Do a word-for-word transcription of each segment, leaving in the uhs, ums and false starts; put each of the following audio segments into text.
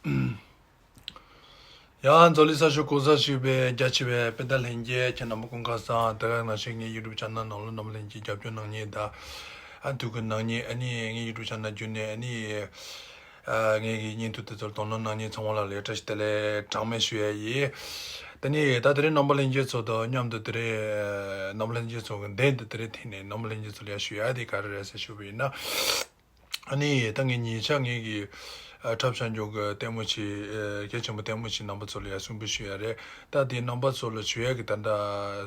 ཡང་འཛམ་གླིང་ས་ཕྱོགས་གང་སར་བཞུགས་པའི་རྒྱ་ཆེ་བའི་དཔེ་མཐའ་ལྷན་རྒྱས་ཁྱེད་རྣམ་པ་སྐུ་ཁམས་བཟང་། དེ་ག་ནང་བཞིན་ངའི་ཡུ་ཊུབ་ཆེ་ནལ་ནང་ལ་རྣམ་པ་ལྷན་རྒྱས་རྒྱབ་སྐྱོར་གནང་མཁན་དང་། ཨ་ཐུགས་ཁུར་གནང་མཁན། ཨ་ནི་ངའི་ཡུ་ཊུབ་ཆེ་ནལ་བརྒྱུད་ནས་ཨ་ནི་ཨ་ངའི་གི་བརྙན་ཐུང་དེ་ཚོར་དོ་སྣང་གནང་མཁན་ཚང་མ་ལ་ལེགས་བཀྲ་ཤིས་བདེ་ལེགས་གྲངས་མེད་ཞུ་ཡ་ཡིན། དེ་ནས་ད་དེ་རིང་རྣམ་པ་ལྷན་རྒྱས་ཚོ་དང་མཉམ་དུ་དེ་རིང་རྣམ་པ་ལྷན་རྒྱས་ཚོ་གི་མདུན་དུ་དེ་རིང་ཐེངས་ནས་རྣམ་པ་ལྷན་རྒྱས་ཚོ་ལ་ཡ་ཞུ་ཡ་དེ་ག་རེ་རེད་ཟེར་ཞུ་བ་ཡིན་ན། ཨ་ནི་ད་ངས་ཉེ་ཆར་ངེད་ཀྱི་ཨ་འཁྲབ་བྱང་ཆུང་གི་ལྟད་མོ་ཆེ་ཨ་གལ་ཆེན་པོ་ལྟད་མོ་ཆེ་རྣམ་པ་ཚོ་ལ་ཡང་གསུང་འབུལ་ཞུ་ཡ་རེད། ད་དེ་རྣམ་པ་ཚོ་ལ་ཞུ་ཡ་གི་ད་ལྟ་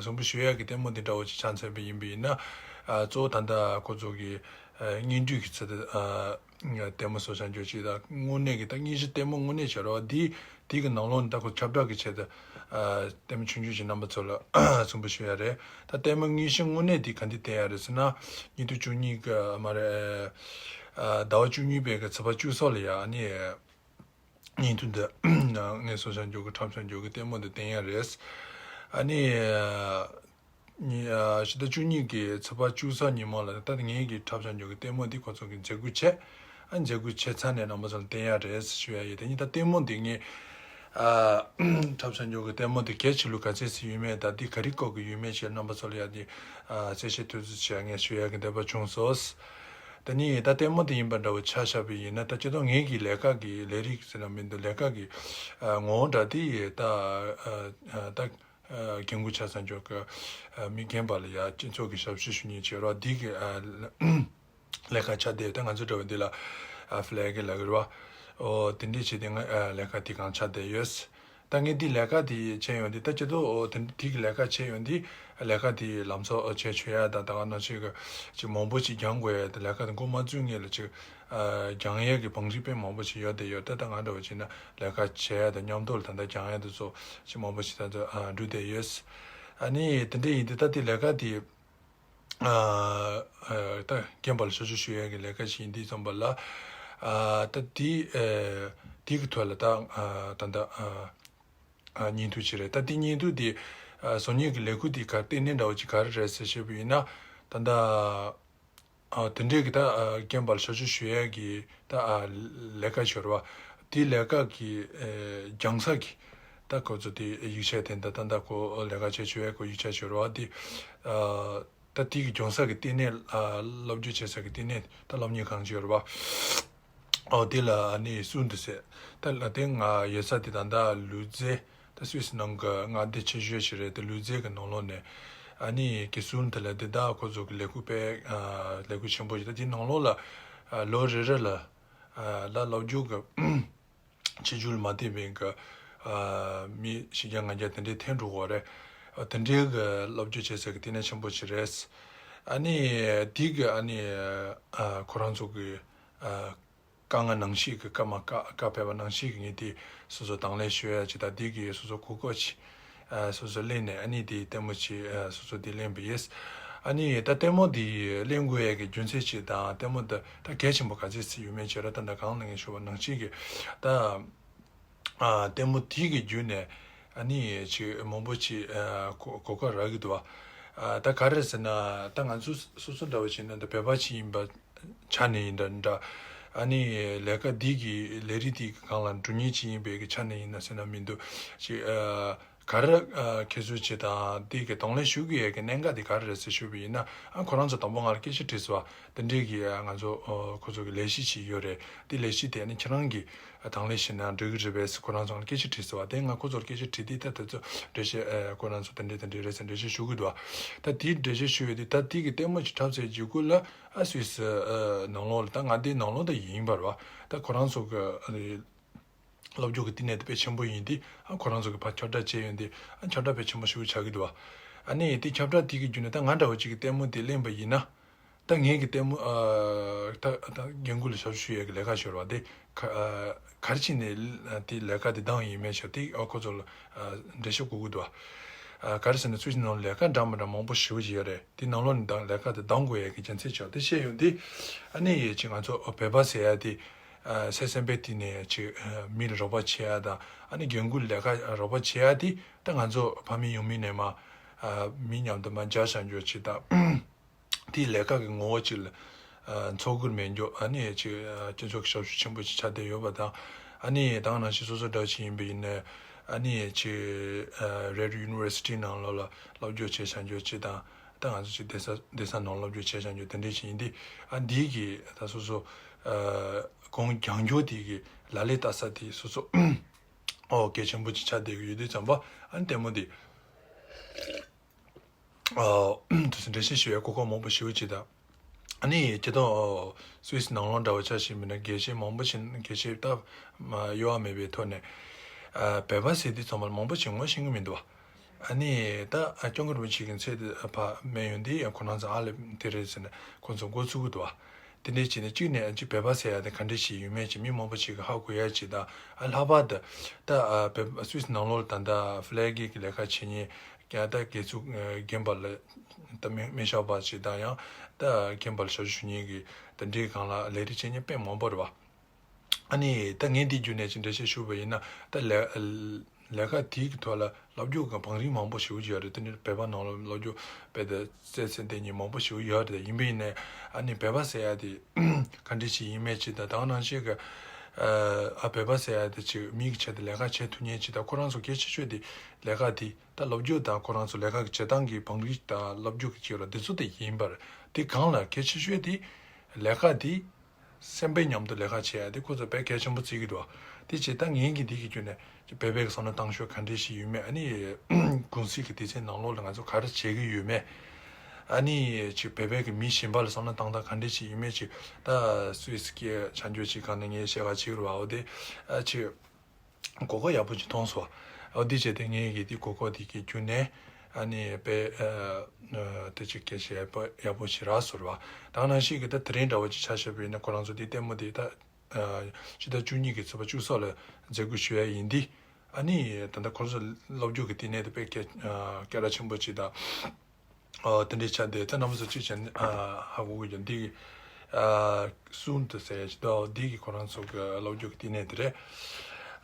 གསུང་འབུལ་ཞུ་ཡ་གི་ལྟད་མོ་འདི་འདྲ་བོ་ཅིག་ཆགས་ཚར་བ་ཡིན་པ་ཡིན་ན། ཨ་གཙོ་བོ་ད་ལྟ་ཁོ་ཚོ་གི་ཨ་སྙན་བརྒྱུད་ཀྱི་ཚུལ་དུ་ཨ་ལྟད་མོ་བཟོ་བྱང་ཆུང་ཅིག་དང་དངོས་གནས་ཀྱི་ད་དངོས་གཞི་ལྟད་མོ་དངོས་གནས་བྱ་རོགས་འདི། དེ་གི་ནང་ལོགས་ནས་ད་ཁོ་ཁྱབ་བསྒྲགས་ཀྱི་ཆེད་དུ་ཨ་ལྟད་མོ་ཆུང་ཆུང་ཞིག་རྣམ་པ་ཚོ་ལ་གསུང་འབུལ་ཞུ་ཡ་རེད། ད་ལྟད་མོ་དངོས་གཞི་དངོས་གནས་དེ་ག་འདི་བསྟན་ཡ་རེད་ཟེར་ན། ཉིས་སྟོང་བཅུ་གཉིས་ཀྱི་མ་རེད། ཨ་ཟླ་བ་བཅུ་གཉིས་པའི་གི་ཚེས་པ་བཅུ་གསུམ་ལ་ཡ་ཨ་ནི་བརྙན་ཐུང་འདི་ངས་བཟོ་བྱང་ཆུང་གི་འཁྲབ་བྱང་ཆུང་གི་ལྟད་མོ་འདི་བསྟན་ཡ་རེད། ཨ་ནི་ཉི་ཨ་ཕྱི་ཟླ་བཅུ་གཉིས་ཀྱི་ཚེས་པ་བཅུ་གསུམ་ཉིན་མོ་ལ་ད་ངེད་ཀྱི་འཁྲབ་བྱང་ཆུང་གི་ལྟད་མོ་འདི་ཁོ་ཚོ་གི་མཛད་སྒོ་བྱས། ཨ་མཛད་སྒོ་བྱས་ཚར་ནས་རྣམ་པ་ཚོ་ལ་བསྟན་ཡ་རེད་ཞུ་ཡ་ཡིན། དེ་ཉིད་ད་ལྟད་མོ་འདི་ངས་ཨ་འཁྲབ་བྱང་ཆུང་གི་ལྟད་མོ་འདི་གལ་ཆེ་ལོས་ག་ཚད་ཅིག་ཡོད་མེད་དང་འདི་ག་རེ་སྐོར་གྱི་ཡོད་མེད་ཞེས་རྣམ་པ་ཚོ་ལ་ཡ་འདི་ཨ་གསལ་བཤད་ཐུབ་ཚུལ་བྱས་ངས་ཞུ་ཡ་གི་འདོད་པ་བྱུང་སོང་། དེ་ནི་ད་ལྟད་མོ་འདི་ཡིན་པ་འདྲ་བོ་ཆ་བཞག་པ་ཡིན་ན། ད་སྤྱིར་བཏང་ངེད་ཀྱི་ལས་ཀ་གི་ལས་རིགས་ཟེར་ན་མི་འདུག་ལས་ཀ་གི་ཨ་ངོ་བོ་འདྲ་དེ་ད་ཨ་ཨ་ད། འགན་འཁུར་ཆ་ཚང་ཆོག་གི་མི་རྒན་པ་ལ་ཡ་སྤྱི་ཚོགས་ཀྱི་ཞབས་ཞུ་ཞུ་མཁན་བྱེད་རོགས་འདི་གི་ལས་ཀ་ཆགས་བསྡད་ཡོད། ད་ང་ཚོ་འདྲ་བོ་འདི་ལ་ཕི་ལེ་གི་ལ་གི་རོ། ཨོ་དེ་འདྲས་བྱས་ཏེ་ང་ལས་ཀ་དེ་གང་ཆགས་བསྡད་ཡོད། ད་ངས་འདི་ལས་ཀ་དེ་བྱས་ཡོང་དུས་ད་སྤྱི་ཚོགས་ཨོ་དེ་འདྲས་དེ་གི་ལས་ཀ་བྱས་ཡོང་དུས་ལས་ཀ་དེ་ལམ་སང་ཨོ་བྱས་ཆོག་ཡ་ད་ད་ག་ནང་བཞིན་གི་ཅིག་མང་པོ་ཅིག་སྦྱང་དགོས་ཡ་དེ་ལས་ཀ་དེ་འགོ་མ་བཙུགས་སྔོན་ལ་ཅིག་སྦྱང་ཡས་ཀྱི་བང་རིམ་དཔེ་མང་པོ་ཞིག་ཡོད་བསྡད་ཡོད། ད་ལྟ་ང་འདྲ་བོ་བྱས་ན་ལས་ཀ་བྱེད་ཡ་དང་མཉམ་དུ་ལ་ད་ལྟ་སྦྱང་ཡ་དེ་ཚོ་ཞིག་མང་པོ་ཞིག་ད་ལྟ་འགྲོ་བསྡད་ཡོད། ཨ་ནི་དེ་འདྲ་ཡིན་དུས་ད་ལྟའི་ལས་ཀ་དེ་ད་རྒན་པ་ལ་ཞབས་ཞུ་ཞུ་ཡ་གི་ལས་ཀ་ཞིག་ཡིན་དུས་ཙམ་པ་ལ་ད་དེ་དེ་གི་ཐོག་ལ་ད་ད་ལྟ་བརྙན་ཐུང་ཞིག་རེད། ད་དེ་བརྙན་ཐུང་དེ་བཟོ་མཁན་གྱི་ལས་ཁུངས་དེ་ག་ལྟེ་གནས་འདྲ་བོ་ཅིག་ག་རེ་རེད་ཟེར་བཤད་པ་ཡིན་ན། ད་ལྟ། ཨ་དེ་འདྲའི་གི་ད་ཨ་རྒན་པར་ཞབས་ཞུ་ཞུ་ཡས་ཀྱི་ད་ཨ་ལས་ཀ་ཞོར་བ། དེ་ལས་ཀ་གི་ཨེ་སྦྱང་ས་གི་ད་ཁོ་ཚོ་དེ་ཡིག་ཆ་དེ་འདྲ་ད་ད་ཁོ་ལས་ཀ་བྱེད་ཞུ་ཡས་ཁོ་ཡིག་ཆ་ཞོར་བ་དེ། ཨ་ད་དེ་གི་སྦྱོང་ས་གི་ལྟེ་གནས་ཨ་སློབ་སྦྱོང་བྱེད་ས་གི་ལྟེ་གནས་ད་སློབ་གཉེར་ཁང་ཞོར་བ། ཨོ་དེ་ལ་ཨ་ནི་སུན་དུ་ཟེར། ད་ལ་དེ་ང་ཡོད་ས་དེ་ད་ད་ལུས་རྩལ། ད་སུད་སི་ནང་གི་མངའ་སྡེ་ཆེ་ཤོས་ཤིག་རེད། དེ་ལུས་རྩལ་གྱི་ནང་ལོགས་ནས་ཨ་ནི་ཀི་སུན་དེ་ལ་དེ་དག་ཁོ་ཚོ་གི་ལས་ཁུངས་དཔེ་ཨ་ལས་ཁུངས་ཆེན་པོ་ཞིག་ད་དེ་ནང་ལོགས་ལ་ཨ་ལོ་རེ་རེ་ལ་ཨ་ད་སློབ་སྦྱོང་གི་ཆེ་ཆུང་ལ་མ་བལྟས་པའི་གི་ཨ་མི་བཞི་བརྒྱ་ལྔ་བརྒྱ་དེ་འདྲའི་ཐོན་འགྲོ་གི་རེད། ཨ་དེ་འདྲའི་གི་སློབ་སྦྱོང་བྱེད་ས་གི་ལྟེ་གནས་ཆེན་པོ་ཞིག་རེད། ཨ་ནི་དེ་གི་ཨ་ནི་ཨ་ཁོ་རང་ཚོ་གི་ཨ། དཀའ་ངལ་ནང་བཞིན་གྱི་སྐར་མ་བཀའ་བཀའ་ཕེབས་པ་ནང་བཞིན་གྱི་ངས་དེ་སོ་སོ་དང་ལེན་ཞུ་ཡ་ཅིག་དང་དེ་གི་སོ་སོ་གོ་སྐབས་ཅིག་ཨ་སོ་སོ་ལེན་ནས་ཨ་ནི་དེ་ལྟད་མོ་ཅིག་ཨ་སོ་སོ་དེ་ལེན་པ་ཡིན། ཨ་ནི་ད་ལྟད་མོ་དེ་ལེན་དགོས་ཡ་གི་རྒྱུ་མཚན་ཅིག་དང་ལྟད་མོ་ད་ད་གལ་ཆེན་པོ་ག་ཚད་ཅིག་ཡོད་མེད་ཅིག་ར་ད་ད་གང་ལ་ངས་ཞུ་བ་ནང་བཞིན་གྱི་ད་ཨ་ལྟད་མོ་དེ་གི་བརྒྱུད་ནས་ཨ་ནི་ཅིག་མང་པོ་ཅིག་ཨ་གོ་གོ་སྐབས་རག་གི་འདུག་བ། ཨ་ད་ག་རེ་ཟེར་ན་ད་ང་ཚོ་སོ་སོ་འདྲ་བ་བྱས་ན་ད་བོད་པ་ཅིག་ཡིན་པ། ཆ་ནས་ཡིན་འདྲ་འདྲ། ཨ་ནི་ལས་ཀ་འདི་གི་ལས་རིགས་འདི་གི་སྒང་ལ་འགྲོ་མཁན་ཅིག་ཡིན་པའི་གི་ཆ་ནས་ཡིན་ན་ཟེར་ན་མི་འདུག་ཅིག་ཨ་ག་རེ་ཨ་ཁྱེད་ཚོས་བྱེད་དང་འདི་གི་གདོང་ལེན་ཞུ་དགོས་ཡས་གི་གནད་འགག་འདི་ག་རེ་རེད་ཟེར་ཞུས་པ་ཡིན་ན། ཨ་ཁོ་རང་ཚོ་དང་པོ་ང་ལ་སྐད་ཆ་དྲིས་སོང་བ། དེ་འདྲའི་གི་ཨ་ང་ཚོ་ཨ་ཁོ་ཚོ་གི་ལས་གཞི་ཅིག་ཡོད་རེད། དེ་ལས་གཞི་དེ་ཨ་ནི་ཁྱེད་རང་གི་ཨ་དང་ལེན་བྱེད་ན་འགྲིག་གི་རེད་པས་ཁོ་རང་ཚོ་ང་ལ་སྐད་ཆ་དྲིས་སོང་བ། དེ་ང་ཁོ་ཚོར་སྐད་ཆ་དྲིས་དུས་ད་དེ་ཚོ་འགྲེལ་བཤད་ཨ་ཁོ་རང་ཚོ་དེ་འདྲའི་དེ་འདྲའི་རེད་ཟེར་འགྲེལ་བཤད་ཞུ་གི་འདུག་བ། ད་དེའི་འགྲེལ་བཤད་ཞུ་ཡས་དེ་ད་དེ་གི་ལྟད་མོ་ཅིག་འཁྲབ་ཚར་རྗེས་ཁོ་ལ། ཨ་སུད་སི་ཨ་ནང་ལོགས་ལ་ད་མངའ་སྡེའི་ནང་ལོགས་ད་ཡིན་པ་རེད་བ། ད་ཁོ་རང་ཚོ་གི་ཨ་ནི་སློབ་སྦྱོང་གི་བསྟི་གནས་དེ་དཔེ་ཆེན་པོ་ཡིན་དུས་ཨ་ཁོ་རང་ཚོ་གི་ཕར་ཁྱབ་བསྒྲགས་བྱས་ཡོང་དུས་ཨ་ཁྱབ་བསྒྲགས་དཔེ་ཆེན་པོ་ཞེ་པོ་ཆགས་ཀྱི་འདུག་བ། ཨ་ནི་དེ་ཁྱབ་བསྒྲགས་དེ་གི་བརྒྱུད་ནས་ད་ང་འདྲ་བོ་ཅིག་གི་ལྟད་མོ་དེ་ལེན་པ་ཡིན་ན། ད་ངེད་ཀྱི་ལྟད་མོ་ཨ་ད་ད་རྒན་རྒོན་ལ་ཞབས་ཞུ་ཡས་ཀྱི་ལས་ཀ་ཞོར་བ་དེ་ག་ཨ་ག་རེ་བྱས་ནས་དེ་ལས་ཀ་དེ་འདང་ཡིན་མེད་ཆ་དེ་ཨ་ཁོ་ཚོ་ལ་ཨ་འགྲེལ་བཤད་དགོས་ཀྱི་འདུག་བ། ཨ་ག་རེ་ཟེར་ན་སུད་སི་ནང་ལས་ཀ་འདྲ་མི་འདྲ་མང་པོ་ཞེ་པོ་ཅིག་ཡོད་རེད། དེ་ནང་ལོགས་ནས་ད་ལས་ཀ་དེ་འདང་དགོས་ཡས་ཀྱི་རྒྱུ་མཚན་ཆགས་དེ་བཤད་ཡོང་དུས། ཨ་ནི་ཡས་ཅིག་ང་ཚོ་བོད་པ་ཟེར་ཡ་དེ་ཨ་སེམས་པའི་གཏིང་ནས་ཅིག་ཨ་མི་ལ་རོགས་པ་བྱེད་ཡ་དང་ཨ་ནི་རྒན་རྒོན་ལས་ཀ་རོགས་པ་བྱེད་ཡ་དེ་ད་ང་ཚོ་ཕ་མེས་ཡུལ་མེས་ནས་མར་ཨ་མི་མཉམ་དུ་མར་མཇལ་བྱ་རྒྱུ་ཅིག་དང་། དེའི་ལས་ཀ་གི་ངོ་བོ་ཅིག་ལ་ཨ་འཚོ་གུར་མེད་རྒྱུ་ཨ་ནི་ཅིག་ཨ་སྤྱི་ཚོགས་ཀྱི་ཞབས་ཞུ་ཆེན་པོ་ཅིག་ཆགས་བསྡད་ཡོད་པ་དང་ ཨ་ནི་ད་ག་ནང་བཞིན་སོ་སོ་འདྲ་ཅིག་ཡིན་པ་ཡིན་ན་ཨ་ནི་ཅིག་Red University ནང་ལོགས་ལ་སློབ་སྦྱོང་བྱས་བྱ་རྒྱུ་ཅིག་དང་། ད་ང་ཚོ་ཅིག་སྡོད་ས་སྡོད་ས་ནང་སློབ་སྦྱོང་བྱས་བྱ་རྒྱུ་དེ་འདྲ་ཅིག་ཡིན་དུས། ཨ་འདིའི་གི་ད་སོ་སོ་ཨ་གོང་རྒྱང་སྐྱོད་དེ་གི་ལག་ལེན་བསྟར་ས་དེ་སོ་སོ་ཨོ་གལ་ཆེན་པོ་ཅིག་ཆགས་བསྡད་ཀྱི་ཡོད་དུས་ཙམ་པ། ཨ་ནི་ལྟད་མོ་དེ་ཨ་དུས་ཚོད་འགྲེལ་བཤད་ཞུ་བའི་གོ་སྐབས་མང་པོ་ཞེ་པོ་ཅིག་དང་། ཨ་ནི་སྤྱིར་བཏང་སུད་སི་ནང་ལོགས་འདྲ་བ་ཆ་བཞག་པ་ཡིན་ན་དགེ་བཤེས་མང་པོ་ཞིག་དགེ་བཤེས་ད་གཡོ་བ་མེད་པའི་ཐོག་ནས་ཨ་བོད་པ་ཟེར་དུས་ཙམ་པ་ལ་མང་པོ་ཞིག་ངོ་ཤེས་ཀྱི་མི་འདུག་ཨ་ནི་ད་ཨ་སྐྱབས་མགོན་རིན་པོ་ཆེ་གི་མཚན་དེ་ཕར་སྨོས་ཡོང་དུས་ཡང་ཁོ་རང་ཚོ་ཨ་ལེ་དེ་རེད་ཟེར་ནས་ཁོ་ཚོ་མགོ་ཚོས་ཀྱི་འདུག་དེ་འདྲས་བྱས་ནས་གཅིག་ནས་ཅིག་བོད་པ་ཟེར་ཡ་དེ་ག་འདྲས་ཞིག་ཡོད་མེད་ཅིག་མི་མང་པོ་ཞིག་གིས་ཧ་གོ་ཡ་ཅིག་དང་། ཨ་ལྷག་པར་དུ་ད་ཨ་བོད་སུད་སི་ནང་ལོགས་ལ་ད་ལྟ་ཕི་ལེག་གི་ལས་ཀ་བྱེད་མཁན་ཡང་ད་དགེ་ཚུལ་རྒན་པ་ལ་ད་སྨན་སྨན་ཞབས་པ་ཞིག་དང་། ཡང་ད་རྒན་པ་ལ་ཞབས་ཞུ་མཁན་གྱི་ད་འདྲའི་སྒང་ལ་ལས་རིགས་བྱེད་མཁན་དཔེ་མང་པོ་རེད་པ། ཨ་ནི་ད་ངས་འདི་བརྒྱུད་ནས་ཅིག་འགྲེལ་བཤད་ཞུས་པ་ཡིན་ན། ད་ལས་ལས་ཀ་དེའི་གི་ཐོག་ལ་སློབ་སྦྱོང་གི་བང་རིམ་མང་པོ་ཞེ་པོ་ཅིག་ཡོད་རེད། དེ་ནི་བོད་པ་ནང་ལ་སློབ་སྦྱོང་དཔེ་དེ་རྩེ་ཚེ་འདི་གཉིས་མང་པོ་ཞེ་པོ་ཡོད་རེད། ཡིན་པ་ཡིན་ནའི་ཨ་ནི་བོད་པ་ཟེར་ཡ་དེ་ག་འདྲ་ཞིག་ཡིན་མེད་ཅིག་དང་། ད་ག་ནང་བཞིན་གི་ཨ་བོད་པ་ཟེར་ཡ་དེ་ཅིག་མི་གི་ཆེད་དུ་ལས་ཀ་བྱེད་ཐུབ་མཁན་ཅིག་དང་། ཁོ་རང་ཚོ་གལ་ཆེ་ཤོས་དེ་ལས་ཀ་དེ་ད་སློབ་སྦྱོང་དང་ཁོ་རང་ཚོ་ལས་ཀ་གི་བྱེད་སྟངས་ཀྱི་བང་རིམ་དང་སློབ་སྦྱོང་གི་ཅིག་ལ་དེ་ཚོ་དེ་ཡིན་པར། དེ་སྒང་ལ་གལ་ཆེ་ཤོས་དེ་ལས་ཀ་དེ་སེམས་པའི་མཉམ་དུ་ལས་ཀ་བྱེད་ཡ་དེ་ཁོ་ཚོ་དཔེ་གལ་ཆེན་པོ་བརྩི་གི་འདུག་དེ་བྱས་ད་ངས་ཀྱིས་འདི་གི་བརྒྱུད་ནས་བོད་པའི་བསམ་བློ་བཏང་ཕྱོགས་ག་འདྲ་ཞིག་ཡོད་མེད། ཨ་ནི་གུང་སེང་གི་དུས་ཚོད་ནང་ལོགས་ལ་ང་ཚོ་ག་རེ་བྱེད་ཀྱི་ཡོད་མེད། ཨ་ནི་ཅིག་བོད་པའི་གི་མི་གཞན་པ་ལ་བསམ་བློ་བཏང་སྟངས་ག་འདྲ་ཞིག་ཡོད་མེད་ཅིག་ད་སུད་སི་སྐད་ཆ་འཇོག་ཅིག་གང་ནས་ངས་བཤད་ག་ཅིག་རུ་བ་འོ་དེ་ཨ་ཅིག་གོ་སྐབས་ཡག་པོ་ཅིག་མཐོང་སོང་། འོ་འདི་བྱས་ཏེ་ངས་ཀྱིས་འདི་གོ་སྐབས་འདི་གི་བརྒྱུད་ནས་ཨ་ནི་དཔེ་ཨ་དེ་ཅིག་སྐད་ཆ་ཡག་པོ་ཡག་པོ་ཞིག་རག་སོང་ར་བ། ད་ག་ནང་བཞིན་གྱི་ད་དེ་རིང་འདྲ་བོ་ཅིག་ཆ་བཞག་པ་ཡིན་ན་ཁོ་རང་ཚོ་འདི་ལྟད་མོ་འདི་ད་ཕྱི་ཟླ་བཅུ་གཉིས་ཀྱི་ཚེས་པ་བཅུ་གསུམ་ལ་མཛད་སྒོ་ཞུ་ཡ་ཡིན་འདི། ཨ་ནི་ད་ལྟ་ཁོ་ཚོ་སློབ་སྦྱོང་གི་བསྟི་གནས་དེ་དཔེ་སྐད་སྐད་གྲགས་ཆེན་པོ་ཅིག་དང་། ཨོ་དེ་འདྲའི་ཆ་དེ་ད་རྣམ་པ་ཚོ་གཅིག་བྱས་ནས་ཨ་ཧ་གོ་གི་ཡོད། འདི་གི་ཨ་སུན་དུ་ཟེར་ཡ་ཅིག་འདུག་འདི་གི་ཁོ་རང་ཚོ་གི་སློབ་སྦྱོང་གི་བསྟི་གནས་དེ་རེད།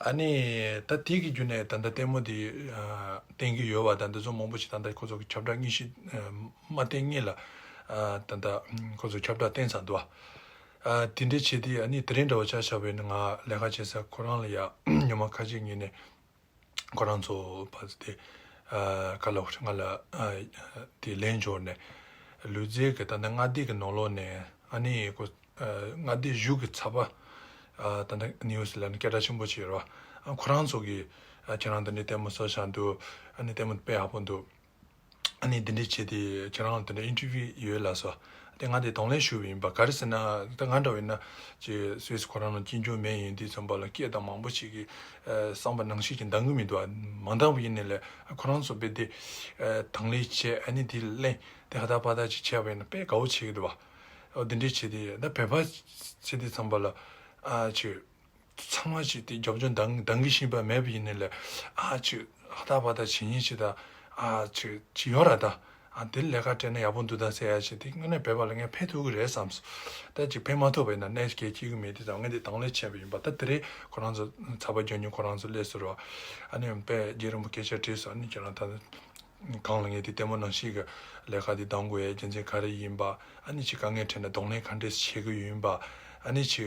ཨ་ནི་ད་དེ་གི་བརྒྱུད་ནས་ད་ལྟ་ལྟད་མོ་དེ་ཨ་བསྟན་གི་ཡོད་པ་དང་། འདི་ཚོ་མང་པོ་ཞིག་ད་ལྟ་ཁོ་ཚོ་གི་ཁྱབ་བསྒྲགས་དངོས་གཞི་ཨ་མ་བསྟན་སྔོན་ལ་ཨ་ད་ལྟ་ཁོ་ཚོ་ཁྱབ་བསྒྲགས་བསྟན་ཚར་འདུག་ཨ་དེ་འདྲའི་ཆེད་དེ་ཨ་ནི་དེ་རིང་འདྲ་བོ་ཆ་བཞག་པ་ཡིན་ན་ང་ལས་ཀ་བྱེད་ས་ཁོ་རང་ལ་ཡ་ཉི་མ་ཁ་ཤས་ཉིན་ནས། ཁོ་རང་ཚོ་ཕར་ཚུར་དེ་ཨ་ག་ལ་ང་ལ་ཨ་དེ་ལན་འབྱོར་ནས་ལུས་རྩལ་གྱི་ད་ལྟ་མངའ་སྡེ་གི་ནང་ལོགས་ནས་ཨ་ནི་ཁོ་ཨ་མངའ་སྡེ་གཞུང་གི་ཚགས་པར་ཨ་ད་ལྟ་ནིའུ་སི་ལབ་ན་སྐད་གྲགས་ཆེན་པོ་ཞིག་ཡོད་རེད་བ། ཨ་ཁོ་རང་ཚོ་གིས་ཨ་ཁྱེད་རང་འདི་འདྲའི་ལྟད་མོ་བཟོས་བཞག་འདུག་ཨ་ནི་ལྟད་མོ་དཔེ་ཡག་པོ་འདུག་ཨ་ནི་འདི་འདྲའི་བྱས་ཏེ་ཁྱེད་རང་ལ་འདི་འདྲའི་ཨིན་ཊར་བིའུ་ཡོད་ལབ་སོང་། དེ་ང་དེ་གདོང་ལེན་ཞུས་པ་ཡིན་པ། ག་རེ་ཟེར་ན་ད་ང་འདྲ་བ་ཡིན་ན་ཅིག་སུད་སི་ཁོ་རང་ལ་སྐྱིད་འཇུག་མེད་ཡིན་དུས་ཙམ་པ་ལ་སྐད་དང་མང་པོ་ཞིག་གིས་ཨ་བསམ་པ་ནང་བཞིན་གྱི་འདང་གི་མི་འདུག་ཨ་མ་འདང་བ་ཡིན་ནའི་ལས་ཁོ་རང་ཚོ་དཔེ་དེ་ཨ་དང་ལེན་བྱས། ཨ་ནི་དེ་གླེང་དེ་ཧ་ད་པ་ད་ཅིག་བྱས་པ་ཡིན་ན་དཔེ་དགའ་བོ་བྱེད་ཀྱི་འདུག་བ། ཨོ་དེ་འདྲས་བྱས་ཏེ་ད་བོད་པ་བྱས་དུས་ཙམ་པ་ལ་ཨ་ཅིག་ཚང་མ་ཞིག་དེ་རྒྱབ་ལྗོངས་འདང་འདང་གི་ཤེས་པ་མེད་པ་ཡིན་ནའི་ལས་ཨ་ཅིག་ཧ་ད་པ་ད་བྱེད་ཉེན་ཞིག་ད་ཨ་ཅིག་ཅིག་ཡོད་ར་ད། ཨ་དེ་ལས་ཀ་སྤྲད་ན་ཡག་པོ་འདུག་ད་ཟེར་ཡ་ཞིག་དེ་དངོས་གནས་བོད་པ་ལ་ངས་ཕན་ཐོགས་ཀྱི་རེད་བསམས་སོང་། ད་ཅིག་ཕན་མ་ཐོགས་པ་ཡིན་ན་གནས་སྐད་སྐྱེ་གི་མེད་དེ་ཙང་ངས་དེ་དང་ལེན་བྱས་པ་ཡིན་པ། ད་དེ་རེད་ཁོ་རང་ཚོ་ཚགས་པར་རྒྱག་མཁན་ཁོ་རང་ཚོ་སླེབས་སོང་ར་བ། ཨ་ནི་དཔེ་རྒྱལ་རིན་པོ་སྐད་ཆ་དྲིས་སོང་། ཨ་ནི་ཁྱེད་རང་ད། གང་ལ་ངས་དེ་ལྟད་མོ་ནང་བཞིན་གྱི་ལས་ཀ་དེ་འདང་དགོས་ཡའི་རྒྱུ་མཚན་ག་རེ་ཡིན་པ། ཨ་ནི་ཅིག་དཀའ་ངལ་འཕྲད་ན་གདོང་ལེན་ག་འདྲས་བྱེད་ཀྱི་ཡོད་ཡིན་པ། ཨ་ནི་ཅིག་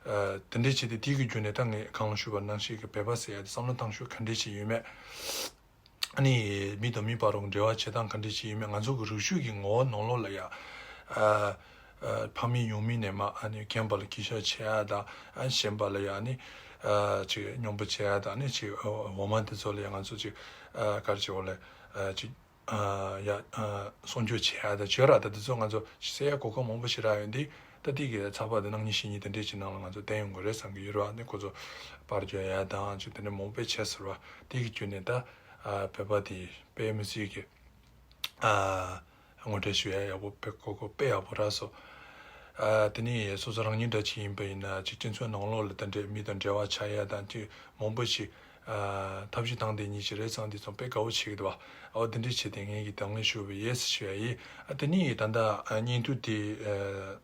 ཨ་དེ་འདྲས་བྱས་ཏེ་དེ་གི་བརྒྱུད་ནས་ད་ངས་གང་ལ་ཞུས་པ་ནང་བཞིན་གྱི་བོད་པ་ཟེར་ཡ་དེ་བསམ་བློ་བཏང་ཕྱོགས་ག་འདྲས་ཅིག་ཡོད་མེད། ཨ་ནི་མི་དང་མི་བར་གྱི་འབྲེལ་བ་བྱེད་སྟངས་ག་འདྲས་ཅིག་ཡོད་མེད། ང་ཚོ་གི་རིག་གཞུང་གི་ངོ་བོ་ནང་ལོགས་ལ་ཡ་ཨ། ཨ་ཕ་མེས་ཡུལ་མེས་ནས་མར་ཨ་ནི་རྒན་པ་ལ་གུས་ཞབས་བྱེད་ཡ་དང་། ཨ་གཞན་པ་ལ་ཡ་ཨ་ནི་ཨ་ཅིག་སྙོམས་པོ་བྱེད་ཡ་དང་། ཨ་ནི་ཅིག་འོ་མ་དེ་ཚོ་ལ་ཡ་ང་ཚོ་ཅིག་ཨ་ག་རེ་ཅིག་འོ་ལེ་ཨ་ཅིག་ཨ་ཡ་ཨ་སྲུང་སྐྱོབ་བྱེད་ཡ་དང་བྱེད་ར་ད། དེ་ཚོ་ང་ཚོ་ཟེར་ཡ་གོ་སྐབས་མང་པོ་ཞིག་རག་ཡོད་འདི། ད་དེ་གི་ཚགས་པར་དེ་གནངས་ཉིན་གཞེས་ཉིན་དེ་འདྲས་ཅིག་ནང་ལ་ང་ཚོ་བསྟན་ཡོང་གི་རེད་བསམ་གི་ཡོད་ར། ཨ་ནི་ཁོ་ཚོ་པར་བརྒྱབ་ཡ་དང་ཅིག་དེ་འདྲས་མང་པོ་བྱས་ཟེར་བ། དེ་གི་བརྒྱུད་ནས་ད་ཨ་བོད་པ་དེ་དཔེ་མི་སྲིད་གི་ཨ། ངོ་སྤྲོད་ཞུ་ཡ་ཡག་པོ་དཔེ་གོ་སྐབས་དཔེ་ཡག་པོ་རག་སོང་། ཨ་དེ་ནས་སོ་སོ་རང་ཉིད་འདྲ་ཅིག་ཡིན་པ་ཡིན་ན་ཅིག་སྤྱི་ཚོགས་ནང་ལོགས་ལ་དེ་འདྲའི་མི་དང་འབྲེལ་བ་ཆགས་ཡ་དང་ཅིག་མང་པོ་ཞིག་ཨ་ཐབས་ཤེས་བཏང་བསྡད་མཁན་ཞིག་རེད་བསམ་དུས་ཙང་དཔེ་དགའ་བོ་བྱེད་ཀྱི་འདུག་བ། ཨོ་དེ་འདྲ་བྱས་ཏེ་ངས་ཀྱིས་དང་ལེན་ཞུ་བ་ཡིན་ཞུ་ཡ་ཡིན། ཨ་དེ་ནས་ད་ལྟ་ཨ་བརྙན་ཐུང་དེ་ཨ།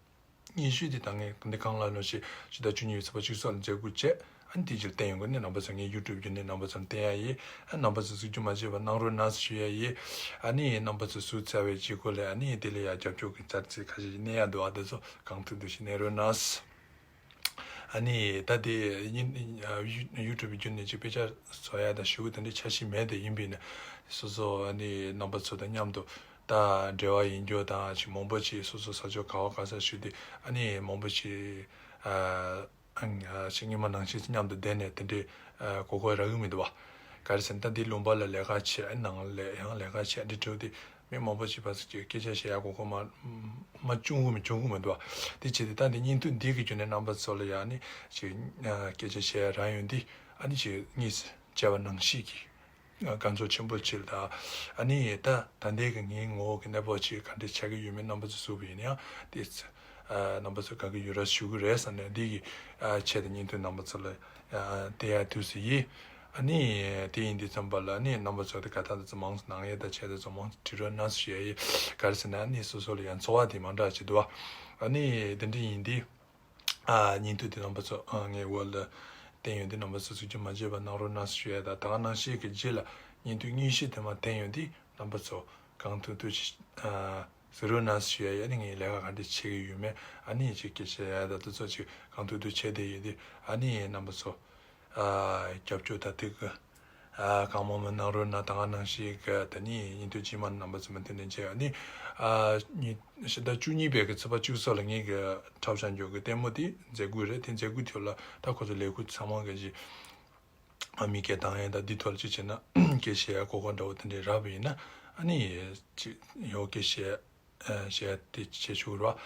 སྙན་ཞུ་དེ་ད་ངས་འདི་གང་ལ་ནོ་ཞེས་ཕྱི་ཟླ་བཅུ་གཉིས་པའི་ཚེས་པ་གཅིག་སོགས་ལ་མཛད་སྒོ་བྱས། ཨ་ནི་དེ་རྗེས་བསྟན་ཡོང་གི་ནི་རྣམ་པ་ཚོ་ངའི་ཡུ་ཊུབ་བརྒྱུད་ནས་རྣམ་པ་ཚོར་བསྟན་ཡ་ཡིན། ཨ་རྣམ་པ་ཚོ་གཟིགས་རྒྱུ་མ་བརྗེད་པ་གནང་རོགས་གནང་ཞུ་ཡ་ཡིན། ཨ་ནི་རྣམ་པ་ཚོ་གཟིགས་ཚར་བའི་རྗེས་སྐོར་ལ་ཨ་ནི་དེ་ལ་ཡ་རྒྱབ་སྐྱོར་གྱི་ཅར་ཚིག་ཁ་ཤས་ཤིག་གནས་ཡ་འདུག་ཨ་དེ་ཚོ་གང་ཐུབ་ཐུབ་ཞིག་གནས་རོགས་གནང་། ཨ་ནི་ད་དེ་ཡིན་ཡུ་ཊུབ་བརྒྱུད་ནས་ཅིག་དཔེ་ཆ་བཟོ་ཡ་དང་ཞུ་གི་དེ་འདྲའི་འཆར་གཞི་མེད་དེ། ཡིན་པས་ན་སོ་སོ་ཨ་ནི་རྣམ་པ་ཚོ་དང་མཉམ་དུ་ད་འབྲེལ་བ་ཡིན་རྒྱུ་དང་ཅིག་མང་པོ་ཅིག་སོ་སོ་ས་ཕྱོགས་ག་བ་ག་ས་ཞུ་དེ་ཨ་ནི་མང་པོ་ཅིག་ཨ་ཨ་ཅིག་སྔོན་མ་ནང་བཞིན་མཉམ་དུ་བསྡད་ནས་དེ་འདྲའི་ཨ་གོ་སྐབས་རག་གི་མི་འདུག་བ། ག་རེ་ཟེར་ན་ད་འདི་ལུང་པ་ལ་ལས་ཀ་བྱེད་ཨ་ནང་ལས་ཡང་ལས་ཀ་བྱེད་འདི་འགྲོ་དེ། མི་མང་པོ་ཞིག་ཕར་ཚུར་གྱི་སྐད་ཆ་བཤད་ཡག་གོ་སྐབས་མ་མ་བྱུང་གི་མི་བྱུང་གི་མི་འདུག་བ། དེ་བྱས་ཏེ་ད་འདི་བརྙན་ཐུང་འདི་གི་བརྒྱུད་ནས་རྣམ་པ་ཚོ་ལ་ཡང་ནི་ཅིག་སྐད་ཆ་བཤད་ཡ་རག་ཡོང་དུས་ཨ་ནི་ཅིག་དངོས་སུ་མཇལ་བ་ནང་བཞིན་གྱི་དགའ་ཚོར་ཆེན་པོ་ཅིག་དང་། ཨ་ནི་ད་ད་ལྟའི་གི་ངའི་ངོ་བོ་གི་གནས་བབ་ཅིག་ག་འདྲ་ཆགས་ཀྱི་ཡོད་མེད་རྣམ་པ་ཚོ་གཟིགས་པ་ཡིན་ན་ཡང་དེ་རྣམ་པ་ཚོ་དགའ་གི་ཡོད་ར་ཞུ་གི་རེད་བསམ་ནས་འདི་གི་ཆེད་དུ་བརྙན་ཐུང་རྣམ་པ་ཚོ་ལ་སྟེར་ཡ་དུས་སུ་ཡིན། ཨ་ནི་དེ་ཡིན་དུས་ཙམ་པ་ལ་ནི་རྣམ་པ་ཚོ་དེ་ག་ད་དུ་ཚོ་མང་ཙམ་ནང་ཡས་དང་བྱས་དུ་ཚོ་མང་ཙམ་དྲི་རོགས་གནང་ཞུ་ཡ་ཡིན། ག་རེ་ཟེར་ན་ནི་སོ་སོ་ལ་ཡང་འཚོ་བ་དེ་མ་འདྲ་ཅིག་འདུག་བ། ཨ་ནི་དེ་འདྲ་ཡིན་དུས་ཨ་བརྙན་ཐུང་དེ་རྣམ་པ་ཚོ་ཨ་ངའི་འོག་ལ་བསྟན་ཡོད་དུས་རྣམ་པ་ཚོ་ཚུགས་རྒྱུ་མ་བརྗེད་པ་གནང་རོགས་གནང་ཞུ་ཡ་དང་། ད་ག་ནང་བཞིན་གྱི་རྗེས་ལ་བརྙན་ཐུང་གཉིས་བཞི་དེ་མ་བསྟན་ཡོད་དུས་རྣམ་པ་ཚོ་གང་ཐུབ་ཐུབ་ཅིག་ཨ་གཟིགས་རོགས་གནང་ཞུ་ཡ་ཡིན། ཨ་ནི་ངའི་ལས་ཀ་ག་འདྲ་བྱེད་ཀྱི་ཡོད་མེད་ཨ་ནི་ཅིག་སྐད་ཆ་ཡ་དང་དུ་ཚོ་ཅིག་གང་ཐུབ་ཐུབ་བྱས་བསྡད་ཡོད་དུས་ཨ་ནི་རྣམ་པ་ཚོ། ཨ་རྒྱབ་སྐྱོར་དང་དེ་གི་ཨ་གང་མང་མང་གནང་རོགས་གནང་། ད་ག་ནང་བཞིན་གི་ད་ནི་ཡིན་དུས་རྗེས་མ་རྣམ་པ་ཚོ་མུ་མཐུད་ནས་མཇལ། ཨ་ནི་ཨ་ཉི་ཕྱི་ཟླ་བཅུ་གཉིས་པའི་གི་ཚེས་པ་བཅུ་གསུམ་ལ་ངེད་ཀྱི་འཁྲབ་བཞག་རྒྱུ་གི་ལྟད་མོ་དེ་མཛད་སྒོ་རེད། དེ་མཛད་སྒོའི་ཐོག་ལ་ད་ཁོ་ཚོ་ལས་ཁུངས་ཚང་མ་གི་ཅིག་ཨ་མི་སྐད་བཏང་ཡས་དང་འདི་ཐོག་ལ་ཅིག་བྱས་ན་སྐད་བཤད་ཡ་གོ་སྐབས་འདྲ་བོ་དེ་འདྲས་རག་པ་ཡིན་ན་ཨ་ནི་ཅིག་ཡོ་སྐད་བཤད། ཨ་བཤད་དེ་བྱེད་ཆོག་ར།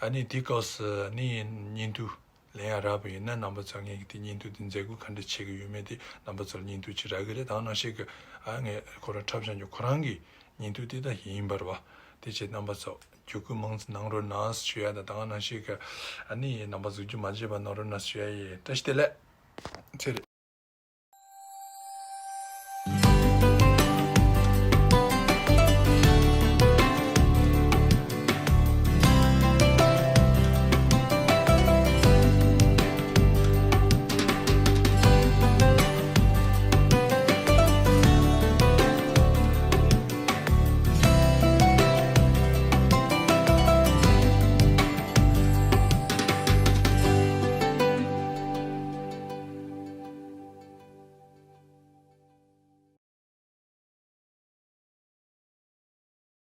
ཨ་ནི་དེ་སྐབས་སུ་ནི་བརྙན་ཐུང་ལེན་ཡ་རག་པ་ཡིན་ན་རྣམ་པ་ཚོ་ངེད་ཀྱི་དེ་བརྙན་ཐུང་དེ་མཛད་སྒོ་ག་འདྲ་བྱེད་ཀྱི་ཡོད་མེད་དེ་རྣམ་པ་ཚོར་བརྙན་ཐུང་ཅིག་རག་གི་རེད། ད་ག་ནང་བཞིན་གྱི་ཨ་ངས་ཁོ་རང་འཁྲབ་བཞག་རྒྱུ་ཁོ་རང་གི་བརྙན་ཐུང་དེ་ད་ཡིན་པ་རེད་བ། དེ་བྱས་རྣམ་པ་ཚོ་བརྒྱུད་སྐུལ་མང་ཙམ་གནང་རོགས་གནང་ཞུ་ཡ་དང་། ད་ག་ནང་བཞིན་གྱི་ཨ་ནི་རྣམ་པ་ཚོ་རྒྱུན་མ་བརྗེད་པ་གནང་རོགས་གནང་ཞུ་ཡ་ཡིན། བཀྲ་ཤིས་བདེ་ལེགས། ཚེ་རིང་།